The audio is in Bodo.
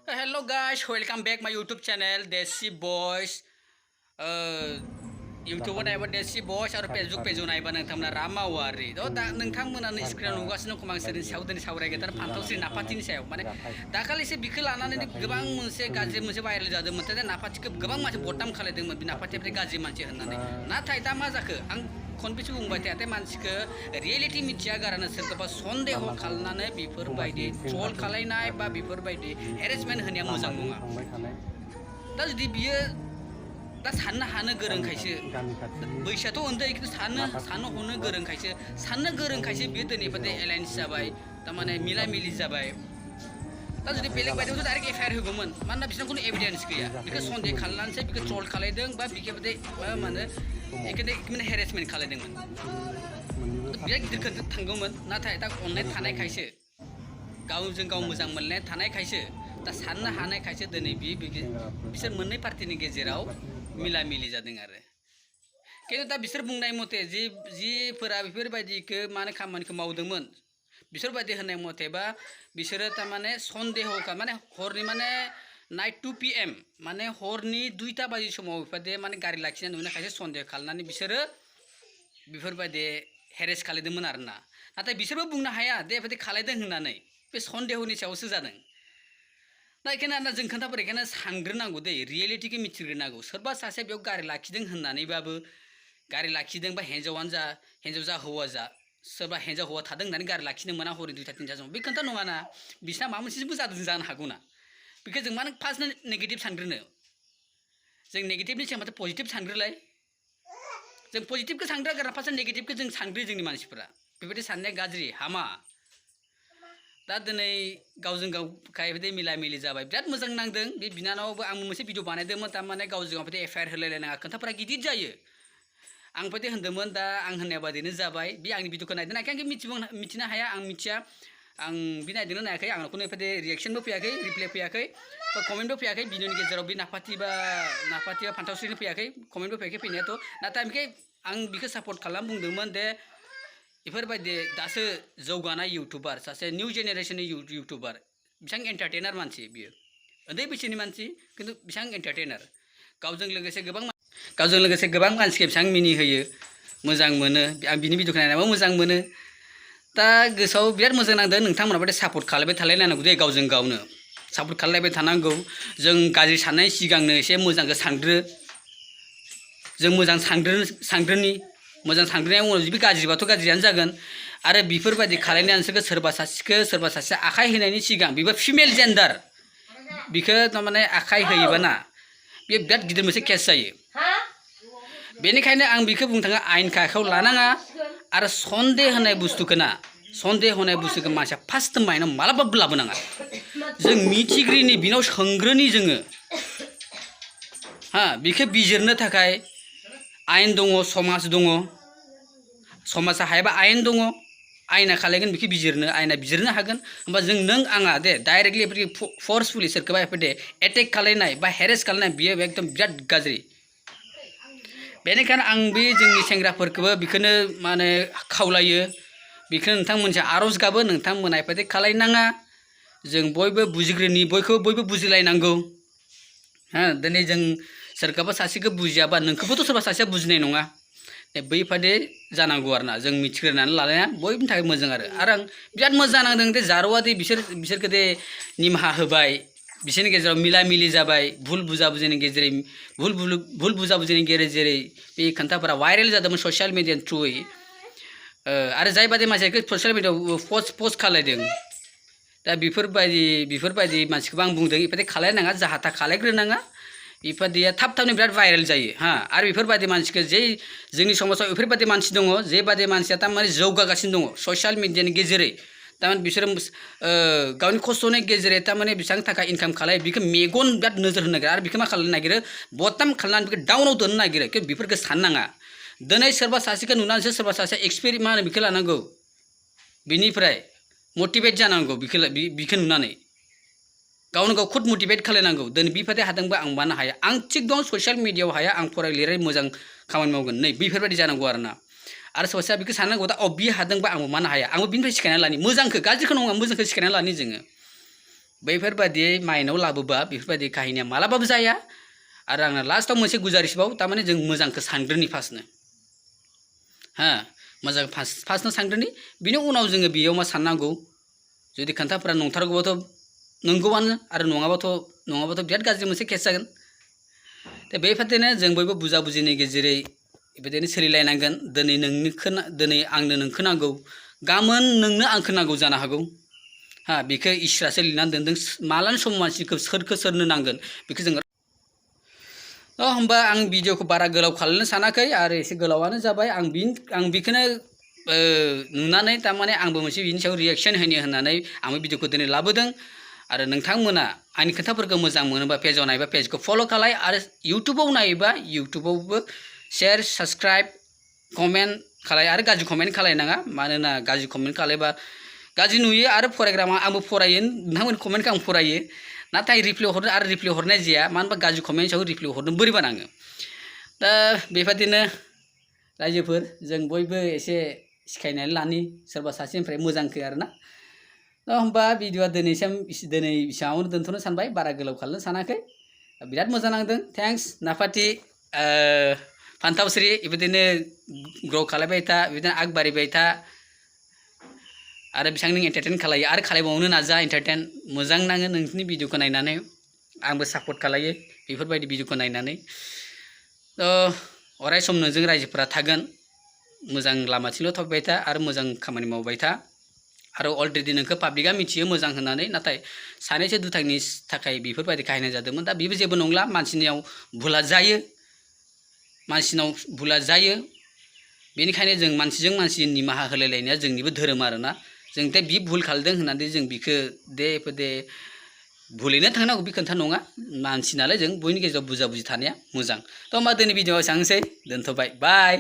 Hello guys, welcome back my YouTube channel Desi Boys. YouTube नायबा Desi Boys आरो Facebook page नायबा नोंथांमोना रामावारि दा नोंथांमोनानो स्क्रिनाव नुगासिनो दं आं सोरनि सायाव दिनै सावरायगोन थार फान्थावस्रि नाफाथिनि सायाव माने दाखालिसो बिखौ लानानै गोबां मोनसे गाज्रि मोनसे भाइरेल जादोंमोन दा नाफाथिखौ गोबां मानसि बदनाम खालायदोंमोन बे नाफाथिया गाज्रि मानसि होननानै नाथाय दा मा जाखो आं खनबेसे बुंबाय थायाथाय मानसिखौ रियेलिटि मिथिया गारानो सोरखौबा सन्देह खालामनानै बेफोरबायदि ट्रल खालायनाय बा बेफोरबायदि हेरेसमेन्ट होनाया मोजां नङा दा जुदि बियो दा साननो हानो गोरोंखायसो बैसोआथ' उन्दै खिन्थु साननो हनो गोरोंखायसो बियो दिनैबादि एलायन्स जाबाय थारमाने मिला मिलि जाबाय दा जुदि बेलेग बायदियावथ' डाइरेक्ट एफआइआर होगौमोन मानोना बिसोरनाव खुनु एभिडेन्स गैया बेखौ सन्देह खालामनानैसो बेखौ ट्रल खालायदों बा बेबायदि मा होनो बेखौनो हेरेसमेन्ट खालायदोंमोन बिराद गिदिर खोन्दो थांगौमोन नाथाय दा अननाय थानायखायसो गावजों गाव मोजां मोननाय थानायखायसो दा साननो हानायखायसो दिनै बिसोर मोननै पार्टिनि गेजेराव मिला मिलि जादों आरो खिन्थु दा बिसोर बुंनाय मथे जिफोरा बेफोरबायदिखौ माने खामानिखौ मावदोंमोन बिसोरबायदि होननाय मथेबा बिसोरो थारमाने सन्देहखा माने हरनि माने नाइट 2 PM माने हरनि 2टा बाजि समाव बेफोरबायदि माने गारि लाखिनाय नुनायखायसो सन्देह खालामनानै बिसोरो बेफोरबायदि हेरेस खालायदोंमोन आरोना नाथाय बिसोरबो बुंनो हाया दे बेबायदि खालायदों होननानै बे सन्देहनि सायावसो जादों दा बेखायनो जों खोन्थाफोर बेखायनो सानग्रोनांगौ दै रियेलिटिखौ मिथिग्रोनांगौ सोरबा सासे बेयाव गारि लाखिदों होननानैबाबो गारि लाखिदों बा हिन्जाव जा हौवा जा सोरबा हिन्जाव हौवा थादों होननानै गारि लाखिनो मोना हरनि 2टा 3टा समाव बे खोन्था नङाना बिसिना माबा मोनसेबो जानो हागौना बेखौ जों मानो फार्स्ट नेगेटिभ सानग्रोनो जों नेगेटिभनि सिगां माथो पजिटिभ सानग्रोलाय जों पजिटिभखौ सानग्रा गारा फार्स्ट नेगेटिभखौ जों सानग्रोयो जोंनि मानसिफोरा बेबायदि साननाया गाज्रि हामा दा दिनै गावजों गाव बेबायदि मिला मिलि जाबाय बिराद मोजां नांदों बे बिनानावबो आं मोनसे भिडिअ बानायदोंमोन थारमाने गावजों गाव बिदि एफआइआर होलायलायनाङा खोथाफोरा गिदिर जायो आं बेबायदि होन्दोंमोन दा आं होननाय बादिनो जाबाय बे आंनि भिडिअखौ नायदों नायखाय आं मिथिनो हाया आं मिथिया आं बे नायदोंना नायाखै आंनाव खुनु बेबायदि रिएक्सनबो फैयाखै रिप्लाय फैयाखै बा कमेन्टबो फैयाखै बिनि गेजेराव बे नाफाथि बा फान्थावस्रिनो फैयाखै कमेन्टबो फैयाखै फैनायाथ' नाथाय ओमफ्राय आं बेखौ सापर्ट खालाम बुंदोंमोन दे बेफोरबायदि दासो जौगानाय इउटुबार सासे निउ जेनेरेसननि इउटुबार बेसेबां एन्टारटेनार मानसि बियो उन्दै बैसोनि मानसि खिन्थु बेसेबां एन्टारटेनार गावजों लोगोसे गोबां मानसिखौ बेसेबां मिनिहोयो मोजां मोनो आं बिनि भिडिअखौ नायनानैबो मोजां मोनो दा गोसोआव बिराद मोजां नांदों नोंथांमोनाबो सापर्ट खालायबाय थालायनांगौ दे गावजों गावनो सापर्ट खालायबाय थानांगौ जों गाज्रि साननायनि सिगांनो एसे मोजांखौ सानग्रो जों मोजां सानग्रोनि मोजां सानग्रोनाया उनाव जुदि गाज्रिबाथ' गाज्रियानो जागोन आरो बेफोरबायदि खालायनाय नोंसोरखौ सोरबा सासे आखाइ होनायनि सिगां बेबो फिमेल जेन्डार बिखौ थारमाने आखाइ होयोबा ना बेयो बिराद गिदिर मोनसे केस जायो बेनिखायनो आं बेखौ बुंनो थाङो आयेनखौ आखायाव लानाङा आरो सन्देह होनाय बुस्थुखौ मानसिया फार्स्ट माइन्डआव मालाबाबो लाबोनाङा जों मिथिग्रिनि बिनाव सोंग्रोनि जोङो बेखौ बिजिरनो थाखाय आयेन दङ समाज दङ समाजा हायाबा आयेन दङ आयेना खालायगोन बेखौ आयेना बिजिरनो हागोन होमबा जों नों आङा दे डाइरेक्टलि बेफोरबायदि फर्सफुलि सोरखौबा बेफोरबायदि एटेक खालायनाय बा हेरेस खालायनाय बियो एकदम बिराद गाज्रि बेनिखायनो आं बे जोंनि सेंग्राफोरखौबो बेखौनो माने खावलायो बेखौनो नोंथांमोनसे आर'ज गाबो नोंथांमोना बेफोरबायदि खालायनाङा जों बयबो बुजिग्रोनि बयबो बुजिलायनांगौ दिनै जों सोरखौबा सासेखौ बुजियाबा नोंखौबोथ' सोरबा सासेया बुजिनाय नङा बैबादि जानांगौ आरोना जों मिथिग्रोनानै लानाया बयबोनि थाखाय मोजां आरो आं बिराद मोजां नांदों दे जारौआदि बिसोरखौ दे निमाहा होबाय बिसोरनि गेजेराव मिला मिलि जाबाय भुल बुजाबुजिनि गेजेरै बे खोन्थाफोरा भाइरेल जादोंमोन ससियेल मिडियानि थ्रुयै आरो जायबादि मानसिया ससियेल मिडियायाव पस्ट खालायदों दा बेफोरबायदि मानसिखौबो आं बुंदों बेबायदि खालायनाङा जाहा था खालायग्रोनाङा बेफोरबायदिया थाबनो बिराद भाइरेल जायो आरो बेफोरबायदि मानसिखौ जोंनि समाजाव बेफोरबायदि मानसि दङ जेबादि मानसिया थारमाने जौगागासिनो दङ ससियेल मिडियानि गेजेरै थारमाने बिसोरो गावनि खस्थ'नि गेजेरै थारमाने बेसेबां थाखा इनकाम खालायो बेखौ मेगन बिराद नोजोर होनो नागिरो आरो बेखौ मा खालामनो नागिरो बदनाम खालामनानै बेखौ डाउनाव दोननो नागिरो बेफोरखौ साननाङा दिनै सोरबा सासेखौ नुनानैसो सोरबा सासे मा होनो बेखौ लानांगौ बिनिफ्राय मटिभेट जानांगौ बिखौ नुनानै गावनो गाव खुद मटिभेट खालायनांगौ दिनै बेबायदि हादोंबा आं मानो हाया आं थिग दं ससियेल मिडियायाव हाया आं फरायलिरै मोजां खामानि मावगोन नै बेफोरबायदि जानांगौ आरोना आरो सोरबा सासेया बेखौ साननांगौ दा बियो हादोंबा आंबो मानो हाया आंबो बिनिफ्राय सिखायनानै लानि मोजांखौ गाज्रिखौ नङा मोजांखौ सिखायनानै लानि जोङो बैफोरबायदि माइनाव लाबोबा बेफोरबायदि काहिनिया मालाबाबो जाया आरो आंना लास्टाव मोनसे गुजारिसबाव थारमाने जों मोजांखौ सानग्रोनि फार्स्टनो हा मोजां फार्स्टनो सानग्रोनि बिनि उनाव जोङो बेयाव मा साननांगौ जुदि खोन्थाफोरा नंथारगौबाथ' नंगौआनो आरो नङाबाथ' बिराद गाज्रि मोनसे केस जागोन दा बेबायदिनो जों बयबो बुजा बुजिनि गेजेरै बेबायदिनो सोलिलायनांगोन दिनै आंनो नोंखौ नांगौ गाबोन नोंनो आंखौ नांगौ जानो हागौ हा बेखौ इसोरासो लिरनानै दोनदों मालानि समाव मानसिखौ सोरनो नांगोन बेखौ जों होमबा आं भिडिअखौ बारा गोलाव खालामनो सानाखै आरो एसे गोलावानो जाबाय आं बेखौनो नुनानै थारमाने आंबो मोनसे बिनि सायाव रिएक्सन होनो होननानै आंबो भिडिअखौ दिनै लाबोदों आरो नोंथांमोना आंनि खोथाफोरखौ मोजां मोनोबा पेजाव नायोबा पेजखौ फल' खालाय आरो इउटुबाव नायोबा इउटुबावबो शेयार साबस्क्राइब कमेन्ट खालाय आरो गाज्रि कमेन्ट खालायनाङा मानोना गाज्रि कमेन्ट खालायबा गाज्रि नुयो आरो फरायग्रा आंबो फरायो नोंथांमोननि कमेन्टखौ आं फरायो नाथाय रिप्लाय हरनो आरो रिप्लाय हरनाय जाया मानो होनबा गाज्रि कमेन्ट सायाव रिप्लाय हरनो बोरैबा नाङो दा बेबादिनो रायजोफोर जों बयबो एसे सिखायनानै लानि सोरबा सासेनिफ्राय मोजांखौ आरोना होमबा भिडिअआ दिनै बेसेबाङावनो दोनथ'नो सानबाय बारा गोलाव खालामनो सानाखै बिराद मोजां नांदों थेंक्स नाफाथि फान्थावस्रि बेबायदिनो ग्र' खालायबाय था बिदिनो आग बारिबाय था आरो बेसेबां नों एन्टारटेन खालायो आरो खालायबावनो नाजा एन्टारटेन मोजां नाङो नोंसिनि भिडिअखौ नायनानै आंबो सापर्ट खालायो बेफोरबायदि भिडिअखौ नायनानै अराय सम नोंजों रायजोफोरा थागोन मोजां लामाथिंल' थाबाय था आरो मोजां खामानि मावबाय था आरो अलरेडि नोंखौ पाब्लिकआ मिथियो मोजां होननानै नाथाय सानैसो दुथांनि थाखाय बेफोरबायदि काहिनि जादोंमोन दा बेबो जेबो नंला मानसिनियाव भुला जायो बेनिखायनो जों मानसिजों मानसि निमाहा होलायलायनाया जोंनिबो धोरोम आरोना जों दा बि भुल खालामदों होननानै जों बिखौ दे भुलैनो थांनांगौ बे खोन्था नङा मानसि नालाय जों बयनि गेजेराव बुजा बुजि थानाया मोजां थ' होमबा दिनै भिडिअआव एसेबांनोसै दोनथ'बाय बाय